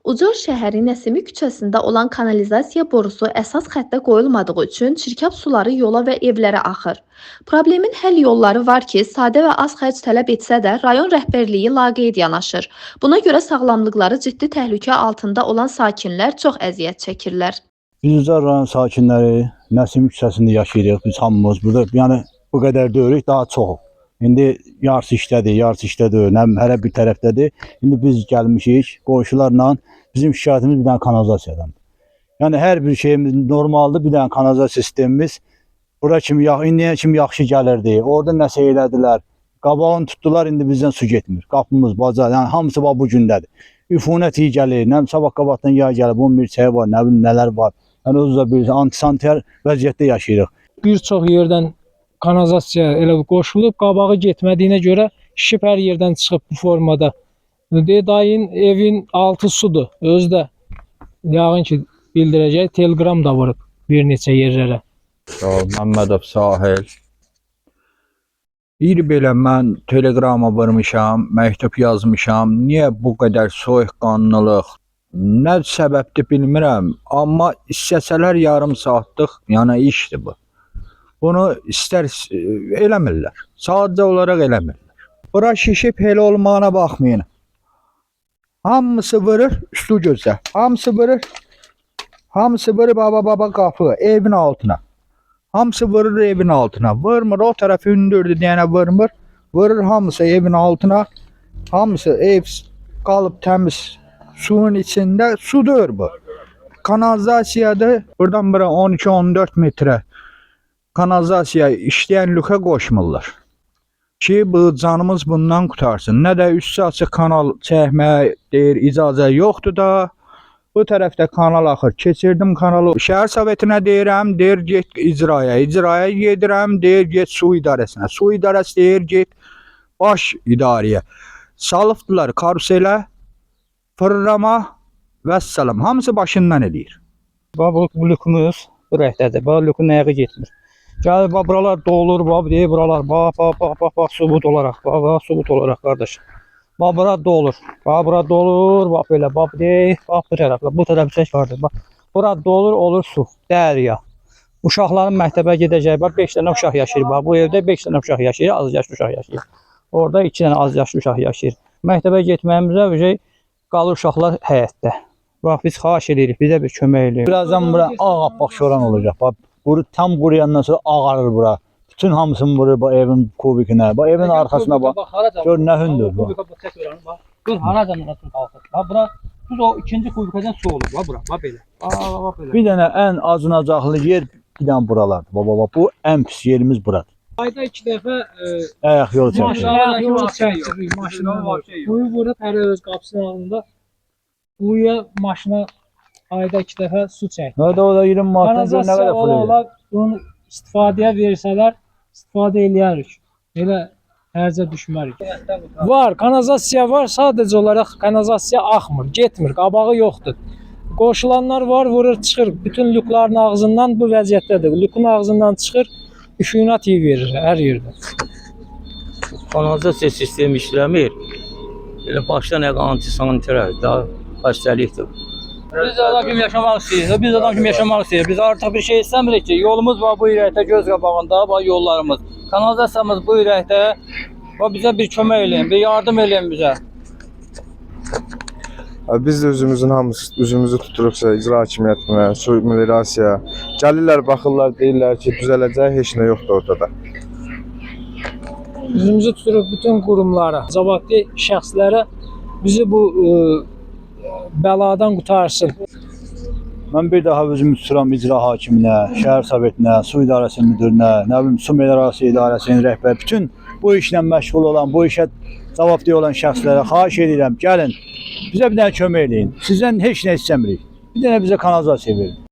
Ucar şəhəri Nəsimi küçəsində olan kanalizasiya borusu əsas xəttə qoyulmadığı üçün çirkab suları yola və evlərə axır. Problemin həll yolları var ki, sadə və az xərc tələb etsə də, rayon rəhbərliyi laqeyd yanaşır. Buna görə sağlamlıqları ciddi təhlükə altında olan sakinlər çox əziyyət çəkirlər. Biz Ucar rayon sakinləri Nəsimi küçəsində yaşayırıq. Biz hamımız burada, yəni bu qədər deyirik, daha çoxuq. İndi yarısı işdədir, yarısı işdə deyil, nə bilim, hərə bir tərəfdədir. İndi biz gəlmişik qonşularla, bizim şikayətimiz bir dənə kanalizasiyadan. Yəni hər bir şeyimiz normaldır, bir dənə kanalizasiya sistemimiz bura kimi indiyə kimi yaxşı gəlirdi. Orada nəsə elədilər. Qabağını tutdular, indi bizdən su getmir. Qapımız, baca, yəni hamısı bax bu gündədir. Üfunət iyi gəlir, nə bilim, sabah qabaqdan yay gəlir, bunun bir çayı var, nə bilim nələr var. Yəni özünüz də bilirsiniz, antisanitar vəziyyətdə yaşayırıq. Bir çox yerdən kanalizasiya elə qoşulub, qabağı getmədiyinə görə şişib hər yerdən çıxıb bu formada. Deyir, dayın evin altı sudur. Özü də yəqin ki bildirəcək, teleqram da vurub bir neçə yerlərə. Sağ ol, Məmmədov Sahil. Bir belə mən teleqrama vurmuşam, məktub yazmışam. Niyə bu qədər soyuqqanlılıq? Nə səbəbdir bilmirəm, amma istəsələr yarım saatlıq, yəni işdir bu. Bunu istər eləmirlər. Sadəcə olaraq eləmirlər. Bura şişib elə olmağına baxmayın. Hamısı vurur, üstü gözə. Hamısı vurur. Hamısı vurur baba baba qapı evin altına. Hamısı vurur evin altına. Vurmur o tərəf hündürdür deyənə vurmur. Vurur hamısı evin altına. Hamısı ev qalıb təmiz suyun içində sudur bu. Kanalizasiyadır. Buradan bura 12-14 metrə kanalizasiya işləyən lükə qoşmurlar. Ki bu canımız bundan qurtarsın. Nə də üstü açıq kanal çəkməyə deyir icazə yoxdur da. Bu tərəfdə kanal axır. Keçirdim kanalı. Şəhər sovetinə deyirəm, deyir get icraya. İcraya gedirəm, deyir get su idarəsinə. Su idarəsi deyir get baş idarəyə. Salıbdılar karuselə, fırlama vəssalam. Hamısı başından eləyir. Bax bu lükümüz bu rəhdədir. Bax lükün ayağı getmir. Gəlir bax buralar dolur, bax deyir buralar bax bax bax bax bax sübut olaraq, bax bax sübut olaraq qardaş. Bax bura dolur. Bax bura dolur, bax belə bax deyir, bax bu tərəflə, bu tərəf çək qardaş. Bax bura dolur, olur su, dərya. Uşaqların məktəbə gedəcək. Bax 5 dənə uşaq yaşayır. Bax bu evdə 5 dənə uşaq yaşayır, az yaşlı uşaq yaşayır. Orada 2 dənə az yaşlı uşaq yaşayır. Məktəbə getməyimizə bir qalır uşaqlar həyətdə. Bax biz xahiş edirik, bizə bir kömək eləyin. Birazdan bura ağappaq şoran olacaq. Bax, quru, tam quruyandan sonra ağarır bura. Bütün hamısını vurur bax evin kubikinə. Bax evin arxasına bax. Gör nə hündür bu. Kubika bu çək oranı bax. Gör haracan orasını qalxır. Bax bura düz o ikinci kubikadan su olur. Bax bura, bax belə. Bax bax belə. Bir dənə ən acınacaqlı yer bir dənə buralardır. Baba bax bu ən pis yerimiz buradır. Ayda 2 dəfə Ayaq yol çəkir. maşına yol çəkdirik, maşına quyu vurub hər öz qapısının ağzında quyuya maşına ayda 2 dəfə su çəkdirir. Nə də o da 20 manatdan gör nə Kanalizasiya qədər pul ola edir. ola bunu istifadəyə versələr, istifadə eləyərik. Elə hərcə düşmərik. Var, kanalizasiya var, sadəcə olaraq kanalizasiya axmır, getmir, qabağı yoxdur. Qoşulanlar var, vurur, çıxır. Bütün lükların ağzından bu vəziyyətdədir. Lükün ağzından çıxır, üfünet iyi verir hər yerdə. Kanalizasiya sistemi işləmir. Elə başdan ayağa antisanitar, daha xəstəlikdir. Biz adam kimi yaşamaq istəyirik. Biz adam kimi yaşamaq istəyirik. Biz artıq bir şey istəmirik ki, yolumuz var bu ürəkdə göz qabağında, bax yollarımız. Kanalizasiyamız bu ürəkdə. Bax bizə bir kömək eləyin, bir yardım eləyin bizə. Biz də üzümüzün hamısı üzümüzü tuturuqsa icra hakimiyyətinə, su meliorasiyaya. Gəlirlər, baxırlar, deyirlər ki, düzələcək, heç nə yoxdur ortada. Üzümüzü tuturuq bütün qurumlara, cavabdeh şəxslərə bizi bu bəladan qutarsın. Mən bir daha özümü tuturam icra hakiminə, şəhər sovetinə, su idarəsi müdirinə, nə bilim su meliorasiya idarəsinin rəhbəri, bütün bu işlə məşğul olan, bu işə cavabdeh olan şəxslərə xahiş edirəm, gəlin bizə bir dənə kömək eləyin. Sizdən heç nə istəmirik. Bir dənə bizə kanalizasiya verin.